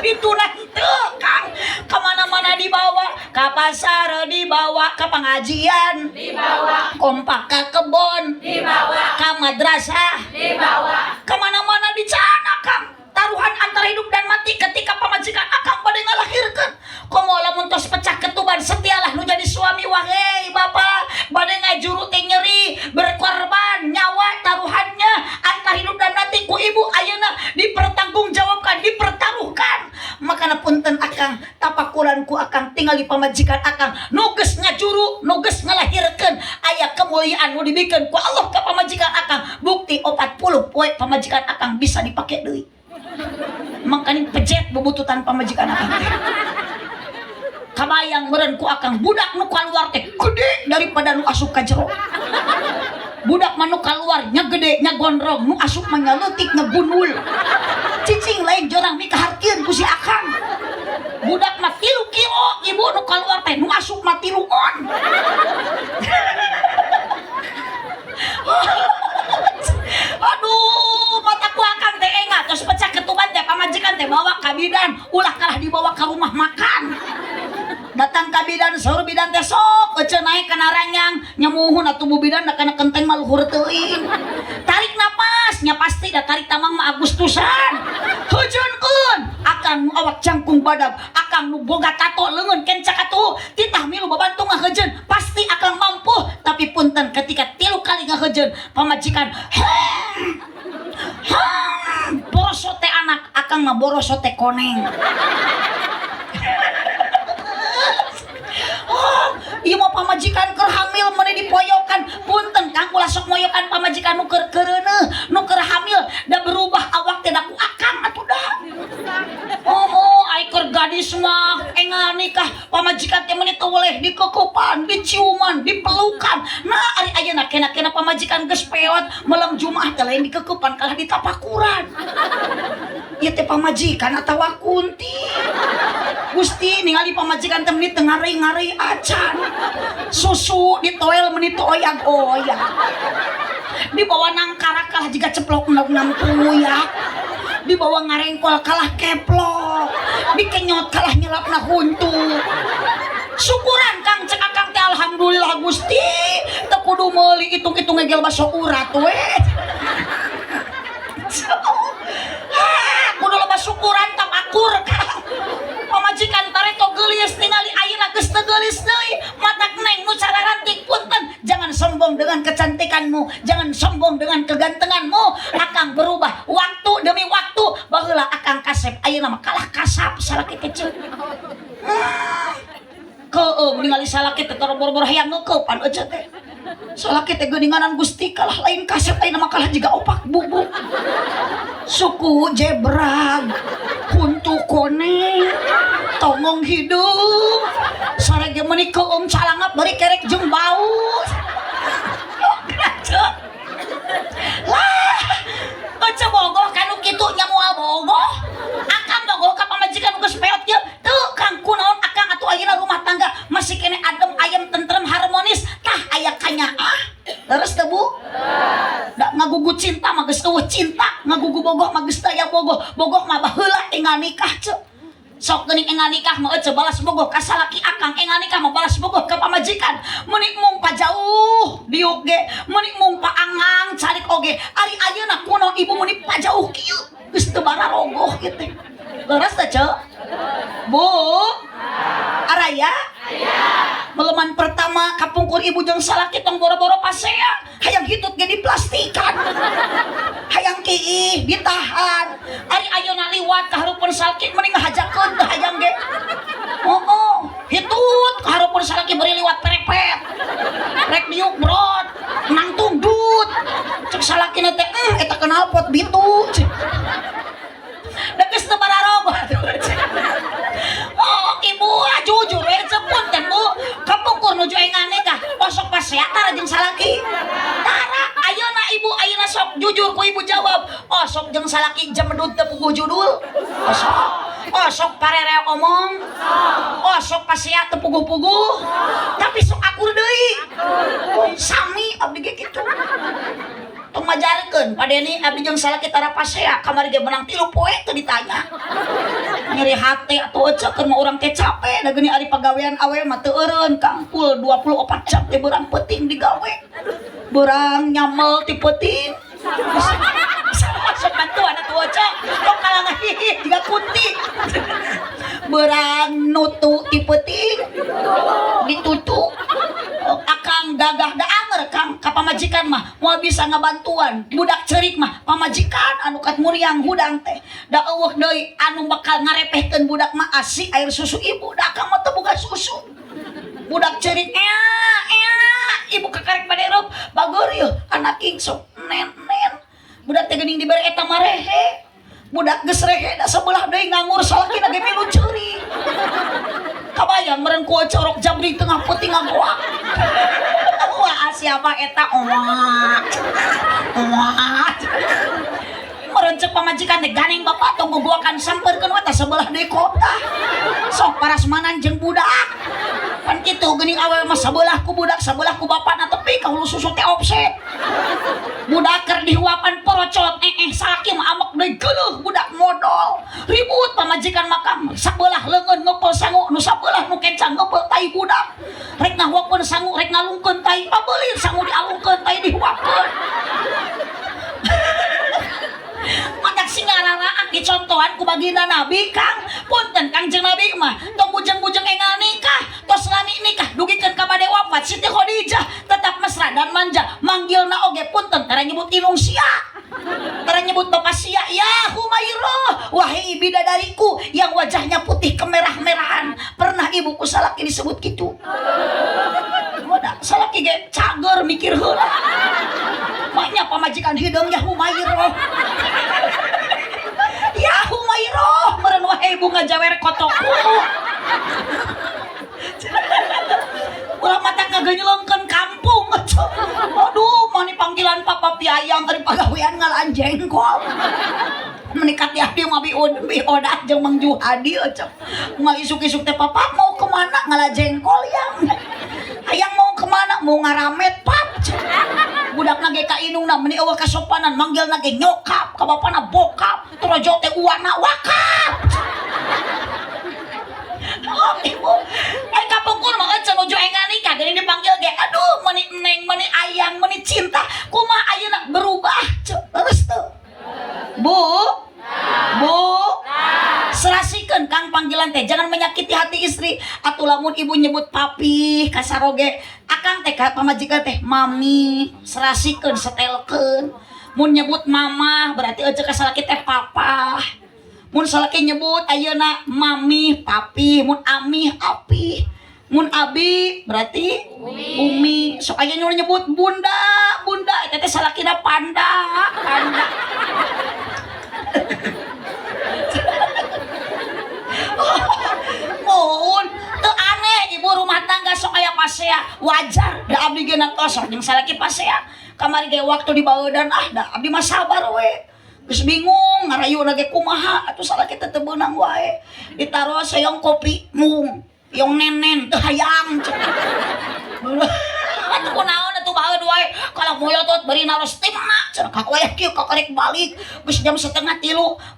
Dituna teu Kang, kemana-mana dibawa, ka pasar dibawa, ka pengajian Dibawa. Kompak ka kebon Dibawa. Ka madrasah Dibawa. Kemana-mana dicana Kang. Taruhan antara hidup dan mati ketika pamajikan akang pada ngalahirkan. Komo lamun tos pecah ketuban, setialah nu jadi suami. Wahai bapak bade ngajuru teh nyeri, berkorban nyawa, taruhannya antara hidup dan mati ku ibu ayeuna dipertanggungjawabkan, dipertaruhkan. Makana punten akang, tapakuran ku akang tinggali pamajikan akang nu geus ngajuru, nu geus ngalahirkeun, aya kemuliaan nu dibikeun ku Allah ka pamajikan akang. Bukti 40 poe pamajikan akang bisa dipake deui. Mangkaning pejet bubututan pamajikan akang teh. Kabayang meureun ku akang budak nu kaluar teh gede daripada nu asup ka jero. Budak mah nu kaluar nya gede nya gondrong, nu asup mah nya leutik nya gundul. Cicing lain jorang mikahartieun ku si akang. Budak mah 3 kilo ibu nu kaluar teh, nu asup mah 3 on. Aduh, mata ku akang teh engat terus pecah ketuban teh pamajikan teh bawa ka bidan, ulah kalah dibawa ka rumah makan. Datang ka bidan, saur bidan teh sok ece naik kana ranjang, nyamuhun atuh bu bidan da kana kenteng mah luhur teuing. Tarik napas, nya pasti da tarik tamang mah Agustusan. Hujeunkeun, akang nu awak jangkung badag, akang nu boga tato leungeun kenca katuh, titah milu babantu ngahejeun, pasti akang mampu. Tapi punten ketika 3 kali ngahejeun, pamajikan borosote anak, akang mah borosote koneng. Oh, ieu mah pamajikan keur hamil meuni dipoyokan. Punten Kang, ulah sok moyokan pamajikan nu keur keureuneuh, nu keur hamil da berubah awak teh da ku akang atuh da. Oh, ai keur gadis mah engal nikah pamajikan teh meuni teu weleh dikekepan, diciuman, dipelukan. Nah, ari ayeuna kena-kena pamajikan geus peot, malam Jumat teh lain dikekepan kalah ditapakuran. Ieu teh pamajikan atawa kunti. Gusti ningali pamajikan teh meuni teu ngarei-ngarei acan. Susu ditoel meuni teu oyag-oyag. Dibawa nangkara kalah jiga ceplok endog nampuyak. Dibawa ngarengkol kalah keplok. Dikenyot kalah nyelapna huntu. Syukuran Kang, cek akang teh alhamdulillah Gusti. Teu kudu meuli hitung-hitung ngegel baso urat we. Kudu loba syukuran tapakur Kang. Pamajikan tareto geulis ningali ayeuna geus teu geulis deui. Matak neng nu cararantik punten, jangan sombong dengan kecantikanmu, jangan sombong dengan kegantenganmu. Akang berubah waktu demi waktu. Baheula akang kasep, ayeuna mah kalah kasap salaki kecil. Keung ningali salaki teh boro-boro hayang ngeukepan euceu teh. Salaki teh geuninganan Gusti kalah lain kasep, ayeuna mah kalah jiga opak bubuk. Suku jebrag, huntu koneng, tongong hidung, sarege meuni keung calangap bari kerek jeung bau. Lah, ece bogoh kanu kitu nya moal bogoh. Akang bogoh ka pamajikan geus peot ieu. Teu Kang, kunaon akang atuh ayeuna rumah tangga masih kene adem ayem tentrem harmonis, tah aya kanyaah. Leres teu Bu? Da ngagugu cinta mah geus eueuh cinta, ngagugu bogoh mah geus daya bogoh, bogoh mah baheula tinggal nikah ceu. Sok geuning enggal nikah mah ece balas bogoh ka salaki akang, enggal nikah mah balas bogoh ka pamajikan. Meuni mung pajauh diuk ge, meuni mung paangang calik oge. Ari ayeuna kunaon ibu meuni pajauh kieu, geus teu bararogoh kieu teh. Leres teh ceu? Bu? Araya? Meleman pertama kapungkur ibu jeung salaki tong boro-boro pasea, hayang hitut ge diplastikan. Hayang kiih ditahan. Ari ayeuna liwat ka hareupeun salaki mending ngahajakeun teh hayang ge. Oh, hitut ka hareupeun salaki bari liwat perepet. Rek diuk brot, nangtung dut. Cek salakina teh, eta knalpot bitu. Da geus teu bararogoh. Oh, ibu jujur we punten Bu. Kapungkur nuju enggal nikah, osok pasea tara jeung salaki. Tara, ayeuna ibu ayeuna sok jujur ku ibu jawab. Osok jeung salaki jemedut teu puguh judul. Osok. Osok parere omong. Osok pasea teu puguh-puguh. Tapi sok akur deui. Sami abdi ge kitu. Tong majarkeun Pa Deni, abdi jeung salaki tara pasea, kamari ge menang 3 poe teu ditanya. Nyeri hate atuh ece, keur mah urang teh capek da geuning ari pagawean awe mah teu eureun kangkul 24 jam teh beurang peuting digawe. Beurang nyamel ti peuting. Masuk bantuan atuh ece. Tong kalah ngahihih jiga kunti. Beurang nutu ti peuting. Ditutu. Akang gagah da anger kang ka pamajikan mah moal bisa ngabantuan. Budak ceurik mah pamajikan anu kat muriang hudang teh. Da eueuh deui anu bakal ngarepehkeun budak mah asi air susu ibu, da akang mah teu boga susu. Budak ceurik ea ea ibu kakarek bade reup bageur yeuh anak ing sok nen nen. Budak teh geuning dibere eta mah rehe. Budak geus rehe da sebelah deui ngangur salakina ge milu ceurik. Kabayang meureun ku corok jabrik tengah peuting ngagoak. Wah, siapa eta? Wah. Wah. Meureun ceuk pamajikan teh ganeng bapak tong gogoakan sampeurkeun we tah sebelah deui kota. Sok parasmanan jeung budak. Pan kitu geuning awewe mah sabelah ku budak, sabelah ku bapana tepi ka hulu susu teh offset. Budak keur dihuapan porocot salaki mah amek deui geuleuh budak modol. Ribut pamajikan makam sabelah leungeun ngepel sangu nu sabelah nu kencang ngepel tai budak. Rek ngahuapeun sangu rek ngalungkeun tai pabeulit sangu dialungkeun tai dihuapeun. Matak sing ngararaak dicontohan ku baginda Nabi Kang. Punten Kangjeng Nabi mah tong bujeng-bujeng enggal nikah, tos lami nikah dugikeun ka bade wafat Siti Khadijah tetap mesra dan manja, manggilna oge punten tara nyebut inung sia. Tara nyebut bapak sia, ya Humairah, wahai bidadariku yang wajahnya putih kemerah-merahan. Pernah ibuku salaki disebut kitu. Wadah salaki ge cager mikir heula. Maknya pamajikan hideung ya Humairah. Ya Humairah, meureun wahai bunga jawer kotoku. Ulah mata ngagenyelengkeun kampung. Aduh, mani panggilan papa piayang ari pagawean ngalaan jengkol. Menikat di abdi mah biodat jeung Mang Juhadi ecep. Ngal isuk-isuk teh papa mau kemana ngala jengkol yang. Hayang mau kemana mau ngaramet pap. Budakna ge ka indungna meuni eueuh kasopanan manggilna ge nyokap ka bapana bokap torojo teh uwana wakap. Oh, ibu. Kapungkur mah ece nuju enggal nikah geuning dipanggil ge aduh meuni neng meuni ayang meuni cinta kumaha ayeuna berubah terus tuh. Bu. Bu. Serasikeun kang panggilan teh jangan menyakiti hati istri. Atuh lamun ibu nyebut papi kasaroge akang teh ka pamajikan teh mami serasikeun setelkeun. Mun nyebut mama berarti ece ka salaki teh papa. Mun salaki nyebut ayeuna mami papi, mun ami api, mun abi berarti umi. Sok aya nu nyebut bunda bunda eta teh salakina panda panda. Mun teu aneh ibu rumah tangga sok aya pasea wajar da abdi ge nangtos jeung salaki pasea. Kamari ge waktu dibaeudan ah da abdi mah sabar we. Geus bingung ngarayuna ge kumaha atuh salaki teh teu beunang wae. Ditaros hoyong kopi mung, yong nenen teu hayang. Atuh kunaon atuh baeud wae kalau moyotot bari naros timna cenah ka wayah kieu kakarek balik geus jam 2:30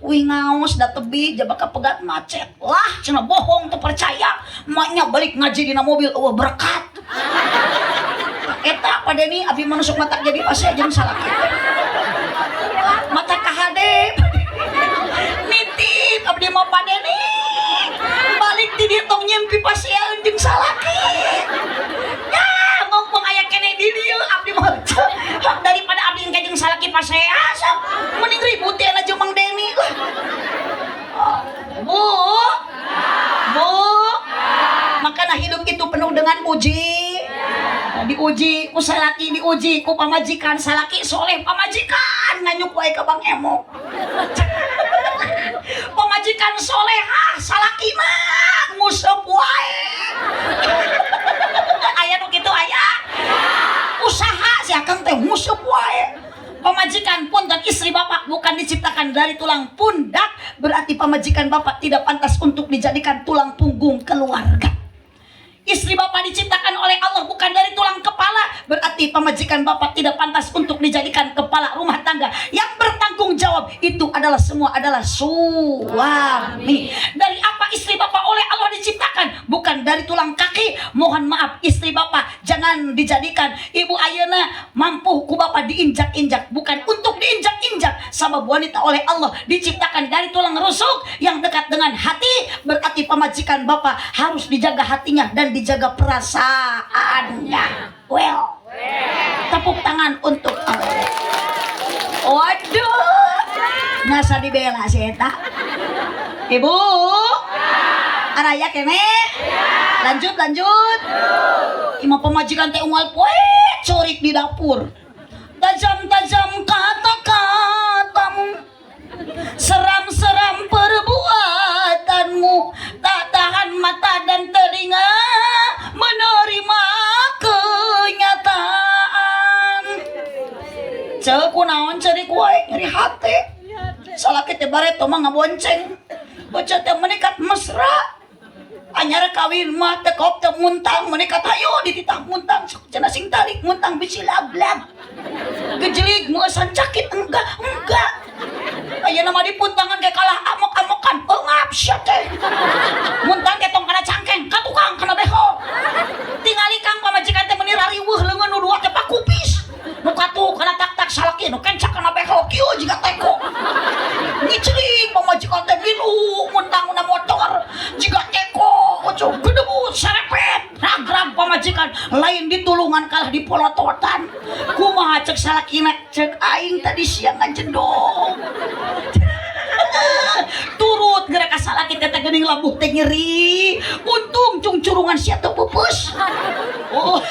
wih ngaos da tebi jaba kapegat macet lah cenah bohong teu percaya maknya balik ngaji dina mobil eueuh berkat. Eta Pa Deni abi mah nusuk matak jadi pasea jeung salaki teh. Mata kahade nitip abdi mah Pa Deni balik di dieu tong nyieun pipasean jeung salaki. Ya ngomong aya keneh di dieu abdi mah daripada abdi engke jeung salaki pasea sok mending ribut teh jeung Mang Deni lah. Bu. Bu. Makana hidup itu penuh dengan uji. Diuji ku salaki, diuji ku pamajikan, salaki soleh pamajikan nganyuk wae ka Bang Emo. Pamajikan solehah salaki mah nguseup wae. Aya nu kitu aya. Usaha si akang teh nguseup wae. Pamajikan pun dan istri bapak bukan diciptakan dari tulang pundak, berarti Berarti pamajikan bapak tidak pantas untuk dijadikan tulang punggung keluarga. Istri bapak diciptakan oleh Allah bukan dari tulang kepala. Berarti pamajikan bapak tidak pantas untuk dijadikan kepala rumah tangga. Yang bertanggung jawab itu adalah semua adalah suami. Dari apa istri bapak oleh Allah diciptakan? Bukan dari tulang kaki. Mohon maaf, istri bapak jangan dijadikan ibu ayeuna mampu ku bapak diinjak-injak. Bukan untuk diinjak-injak. Sama wanita oleh Allah diciptakan dari tulang rusuk yang dekat dengan hati. Berarti pamajikan bapak harus dijaga hatinya dan dijaga perasaannya. Well, tepuk tangan untuk Allah. Waduh, masa dibela sih eta? Ibu, araya keneh? Lanjut, lanjut. Imah pamajikan teh unggal poe curik di dapur. Tajam-tajam kata-katamu, seram-seram perbuatanmu, tak tahan mata dan telinga menerima kenyataan. Cek kunaon ceurik wae, nyeri hate. Salaki teh bareto mah ngabonceng. Bocah teh menikat mesra. Anyar kawin mah teh kop teh muntang, menikat hayo dititah muntang, cenah sing tarik muntang bisi lag-lag. Gejelig meusan cakit, enggak, enggak. Ayeuna mah dipuntangan ge kalah amok-amokan, eungap sia teh. Muntang ge tong kana cangkeng, ka tukang kana beho. Tingali kang pamajikan teh meuni rariweuh leungeun nu dua teh pakupis. Nu katuh kana tak-tak salaki, nu kencak kana beho kieu jiga teko. Ngiceuling pamajikan teh milu muntang na motor jiga teko, ojo gedebut serepet ragrag pamajikan lain ditulungan kalah dipolototan. Kumaha cek salakina? Cek aing tadi siang ngajedog. Turut geura ka salaki teh geuning labuh teh nyeri. Untung cungcurungan sia teu pupus. Oh,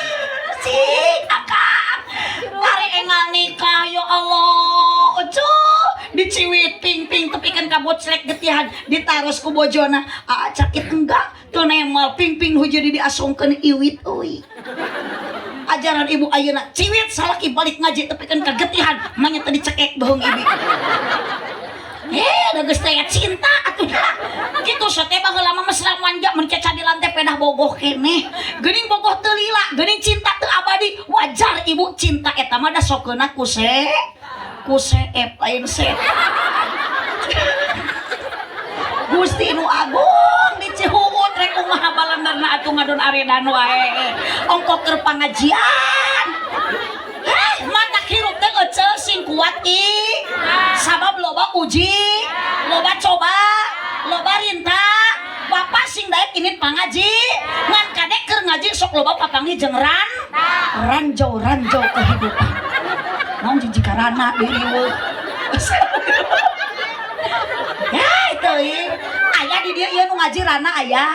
sik akang. Ari engal nikah, ya Allah. Ojo diciwit ping-ping tepikeun ka boclek getihan ditaros ku bojona. Ah, cakit enggak teu nemal ping-ping nu jadi diasongkeun iwit euy. Ajaran ibu ayeuna ciwit salaki balik ngaji tepikeun ka getihan manya teu dicekek bohong ibu. Eh, da geus teh cinta atuh dah. Kitu teh baheula mah mesra manja mun caca di lantai pedah bogoh keneh. Geuning bogoh teu lila, geuning cinta teu abadi. Wajar ibu, cinta eta mah da sokeuna ku se ku seep lain set. Gusti nu agung di Cihuut rek kumaha balandarna atuh ngadon aredan wae. Ongko keur pangajian. Heh, mata hirup teh eceu sing kuat i. Sabab loba uji, loba coba, loba rinta. Bapak sing daek ini pangaji, ngan kadek keur ngaji sok loba papanggih jeung ranjau ranjau kehidupan. Naon jika rana diriweuh. Ya itu ih. Aya di dieu ieu nu ngaji rana aya.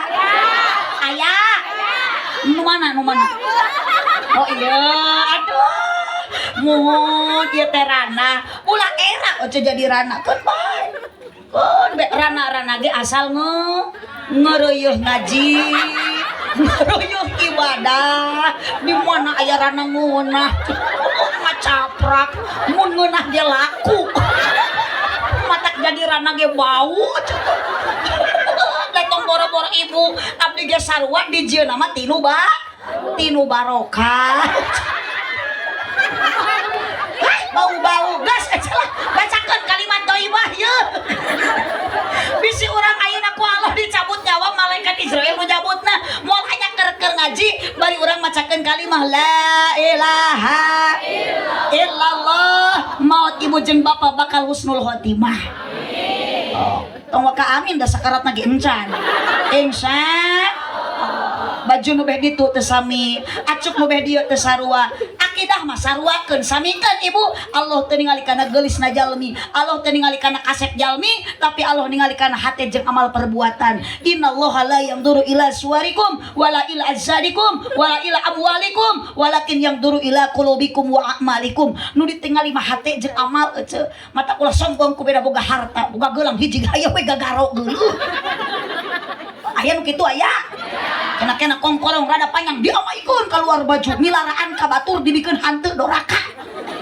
Aya. Nu mana, nu mana? Oh iya, aduh. Mun ieu teh rana, ulah era oce jadi rana keun bae. Keun be rana-rana ge asal ngeureuyeung ngaji, ngeureuyeung ibadah. Di mana aya rana ngeunah, ngacaprak, mun ngeunah ge laku. Matak jadi rana ge bau. Datang boro-boro ibu, abdi ge sarua dijieun mah tinu ba, tinu barokah. Hah, bau-bau gas aja lah, bacakan kalimat thayyibah ye. Bisi urang ayeuna ku Allah dicabut nyawa malaikat Israel nu nyabutna, moal hanya keur-keur ngaji bari urang macakeun kalimah la ilaha illallah, maut ibu jeung bapak bakal husnul khotimah. Oh, tong waka amin da sakaratna ge encan. Insya baju nu beh ditu teu sami, acuk nu beh dieu teu sarua. Akidah mah saruakeun, samikeun ibu. Allah teu ningali kana geulisna jalmi, Allah teu ningali kana kasep jalmi, tapi Allah ningali kana hate jeung amal perbuatan. Innallaha la yanzuru ila suwarikum wala ila ajsadikum wala ila amwalikum walakin yanzuru ila qulubikum wa a'malikum. Nu ditingali mah hate jeung amal eceu. Mata ulah sombong ku beda boga harta, boga geulang hiji aya we gagaro geuleuh. Aya nu kitu aya. Kena-kena kongkorong rada panjang diamaikeun keluar baju milaraan ka batur dibikeun hanteu doraka.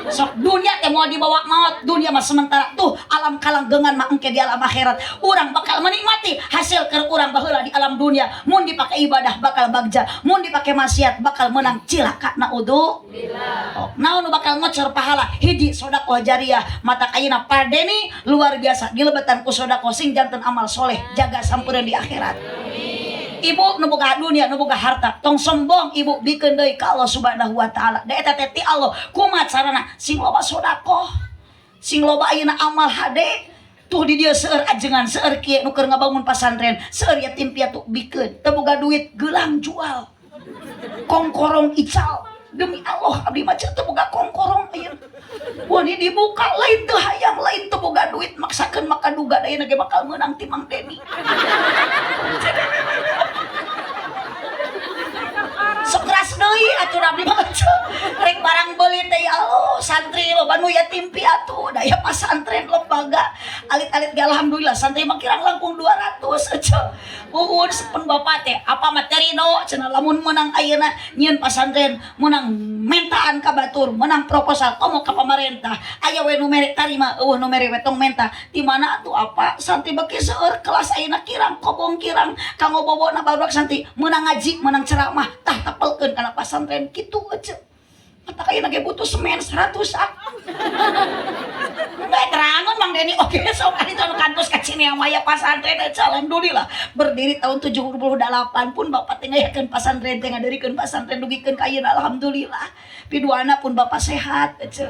Sok dunia teh mau dibawa maut, dunia mah sementara tuh, alam kalanggengan mah engke di alam akhirat. Urang bakal menikmati hasil keur urang baheula di alam dunia. Mun dipake ibadah bakal bagja, mun dipake maksiat bakal menang cilaka, naudzu. Oh, naon nu bakal ngocor pahala? Hiji, sodakoh jariah. Mata ayeuna Pak Deni luar biasa dilebetan ku sodakoh, sing janten amal soleh jaga sampereun di akhirat. Ibu nu boga dunia, nu boga harta, tong sombong ibu, bikeun deui ka Allah Subhanahu wa Taala, da eta teh ti Allah. Kumaha carana? Sing loba sodakoh, sing loba ayeuna amal hade. Tuh di dieu seueur ajengan, seueur kieu nu keur ngabangun pasantren, seueur yatim piatu, bikeun. Teu boga duit, gelang jual, kongkorong ical. Demi Allah, abdi mah teu boga kongkorong ayeuna. Wah, ini dibuka, lain teu hayang, lain teu boga duit, maksakeun maka duga da ge bakal meunang ti Mang Deni. Sok keras deui atuh abdi mah, rek barang beuli teh. Ya Allah, santri loba nu yatim piatu, daya pasantren lembaga alit-alit ge alhamdulillah santri mah kirang langkung 200 ece. Uhun sepen bapak teh apa materino cenah, lamun menang ayeuna nyieun pasantren, menang mentaan ka batur, menang proposal komo ka pamarentah, aya we nu mere tarima, eueuh nu mere we tong menta. Di mana atuh apa santri beki seueur, kelas ayeuna kirang kobong, kirang kanggo bobona barudak santri, menang ngaji, menang ceramah, tah tapelkeun kana pasantren kitu aja. Mata ayeuna ge butuh semen 100 sak. Enggak terangun Mang Deni oke, sok itu anu kantos ka Cineamaya pasantren aja. Alhamdulillah berdiri tahun 78 pun bapak teh ngayakeun pasantren teh, ngadirikeun pasantren dugikeun ka ayeuna, alhamdulillah. Piduana pun bapak sehat aja.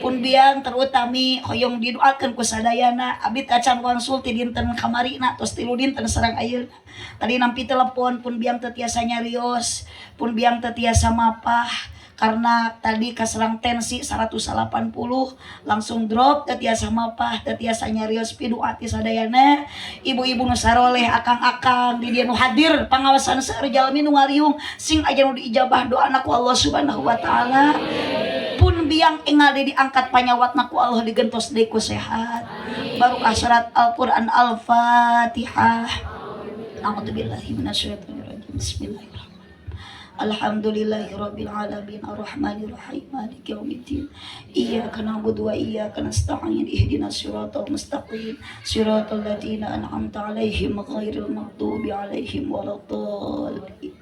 Pun biang terutami hoyong didoakeun ku sadayana. Abdi teh acan wangsul ti dinten kamarina, tos 3 dinten sareng ayeuna. Tadi nampi telepon, pun biang teu tiasa nyarios, pun biang teu tiasa mapah karena tadi kaserang tensi 180 langsung drop, teu tiasa mapah, teu tiasa nyarios. Pidu'a ti sadayana, ibu-ibu nu saroleh, akang-akang di dieu nu hadir, pangawasan seueur jalmi nu ngariung, sing aya nu diijabah doana ku Allah Subhanahu wa Taala. Pun biang engal diangkat panyawatna ku Allah, digentos deui ku sehat, barokah surat Al-Qur'an. Al-Fatihah. A'udzubillahi minasyaitonirrajim. Bismillahirrahmanirrahim. Alhamdulillahi rabbil alamin, arrahmanir rahim, maliki yaumiddin, iyyaka na'budu wa iyyaka nasta'in, ihdinas siratal mustaqim, siratal ladzina an'amta 'alaihim, ghairil maghdubi 'alaihim waladdallin.